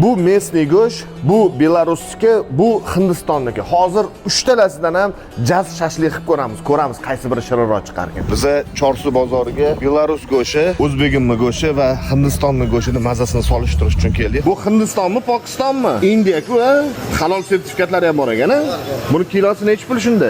Bu местный go'sht, bu Belarusniki, bu Hindistonniki. Hozir uchtalasidan ham jaz shashlik qilib ko'ramiz. Ko'ramiz qaysi biri shirinroq chiqar ekan. Biza Chorsu bozoriga Belarus go'shti, O'zbegimni go'shti va Hindistonni go'shtini mazasini solishtirish uchun keldik. Bu Hindistonmi, Pokistonmi? Indiya-ku, a? Halol sertifikatlari ham bor ekan, a? Buni kilosi nechi pul shunda?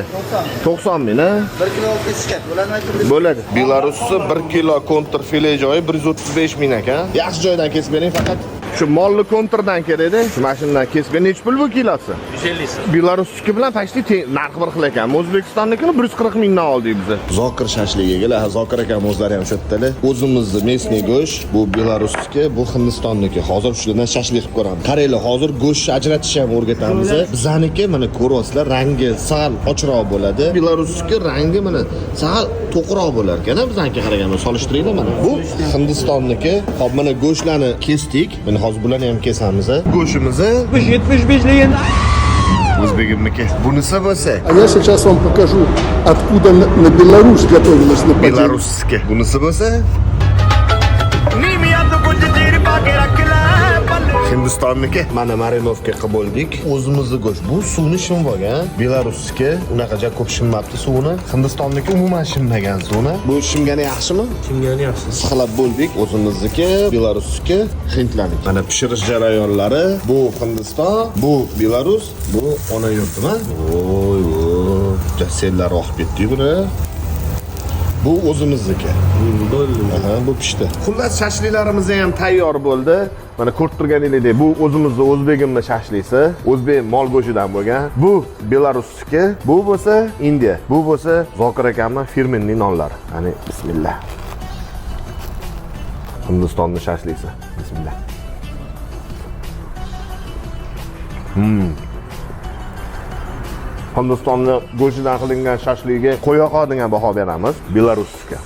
90 ming, a? 1 kilo kesishgan. Bo'ladimi aytib? Bo'ladi. Belarusni 1 kilo kontrfile joyi 135 ming ekan. Yaxshi joydan kesib bering faqat. Shu molli kontrdan kerakda. Shu mashinadan kesib bering. Nechi pul bu kilosi? 150 so'm. Belarusniki bilan почти teng, narxi bir xil ekan. O'zbekistonnikini 140 mingdan oldik biz. Zokir shashligiga, Zokir akam o'zlari ham shu yerdalar. O'zimizni местный go'sht, bu Belarusniki, bu Hindistonniki. Hozir shulardan shashlik qilib ko'ramiz. Qaranglar, hozir go'sht ajratishni ham o'rgatamiz. Bizaniki mana ko'ryapsizlar, rangi sal ochroq bo'ladi. Belarusniki rangi mana sal to'qroq bo'lar ekan, bizanikiga qaraganda solishtiringlar mana. Bu Hindistonniki. Hop, mana go'shtlarni kesdik. Mana hozir bularni ham kesamiz. Go'shtimizni 75 degan. O'zbegimniki. Bunisi bo'lsa А я сейчас вам покажу, откуда на Беларусь готовилось нападение. Belarusniki. Bunisi bo'lsa Hindistonniki. Mana marinovka qilib bo'ldik. O'zimizni go'sht. Bu suvni shimib olgan. Belarusniki unaqa ja ko'p shimmabdi suvini. Hindistonniki umuman shimmagan suvini. Bu shimgani yaxshimi? Shimgani yaxshi. Sixlab bo'ldik. O'zimizniki, Belarusniki, hindlarniki. Mana pishirish jarayonlari. Bu Hindiston, bu Belarus, bu ona yurtim, ha? Voy, voy. Sellar oqib ketdi buni. Bu o'zimizniki. Bo'ldi. Aha, bu pishdi. Xullas, shashliklarimiz ham tayyor bo'ldi. Mana ko'rib turganingizdek, bu o'zimizni o'zbegimni shashlisi, o'zbek mol go'shidan bo'lgan. Bu Belarusniki, bu bo'lsa Indiya, bu bo'lsa Zokir akamning фирменный nonlari. Qani, bismillah. Hindistonni shashlisi. Bismillah. Hindistonni go'shidan qilingan shashligiga qo'ya degan baho beramiz. Belarusga.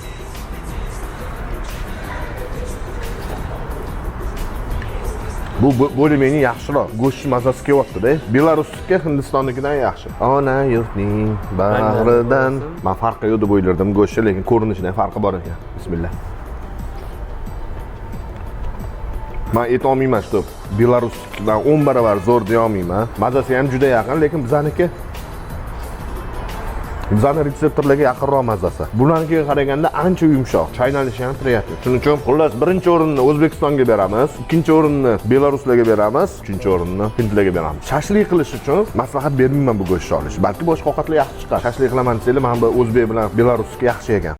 Bu более-менее yaxshiroq. Go'sht mazasi kelyapti-da. Belarusniki Hindistonnikidan yaxshi. Ona yurtning bag'ridan. Men farqi yo'q deb o'ylardim go'shtni, lekin ko'rinishidan farqi bor ekan. Bismillah. Men aytolmayman, что Belarusnikidan 10 barobar zo'r deya olmayman. Mazasi ham juda yaqin, lekin bizani retseptorlarga yaqinroq mazasi. Bularnikiga qaraganda ancha yumshoq, chaynalishi ham приятный. Shuning uchun xullas birinchi o'rinni O'zbekistonga beramiz, ikkinchi o'rinni Belaruslarga beramiz, uchinchi o'rinni hindlarga beramiz. Shashlik qilish uchun maslahat bermayman bu go'shtni olish. Balki boshqa ovqatlar yaxshi chiqar. Shashlik qilaman desanglar, mana bu o'zbek bilan Belarusniki yaxshi ekan.